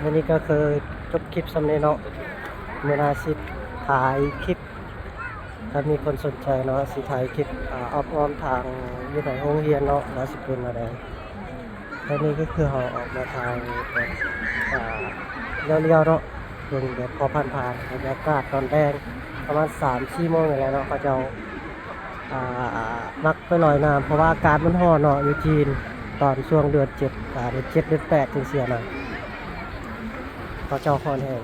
ມື້ນີ້ກໍຄືຈົບຄລິບສ່ຳນີ້ເນາະ. ມື້ໜ້າຊິຖ່າຍຄລິບ ຖ້າມີຄົນສົນໃຈເນາະ ຊິຖ່າຍຄລິບ ອາ ອ້ອມໆທາງຢູ່ໃນໂຮງຮຽນເນາະ ວ່າຊິເປັນແນວໃດ. ຕອນນີ້ກໍຄືເຮົາອອກມາຖ່າຍແບບ ອາ ລ້ຽວໆເນາະ ເບິ່ງແບບພໍຜ່ານໆ ບັນຍາກາດຕອນແລງປະມານສາມສີ່ໂມງນີ້ແຫຼະເນາະ ເຂົາເຈົ້າ ອາ ມັກໄປລອຍນ້ຳ ເພາະວ່າອາກາດມັນຮ້ອນເນາະ ຢູ່ຈີນ ຕອນຊ່ວງເດືອນເຈັດ ອາ ເດືອນເຈັດເດືອນແປດຈັ່ງຊີ້ນະ ເຂົາເຈົ້າຮ້ອນແຮງ.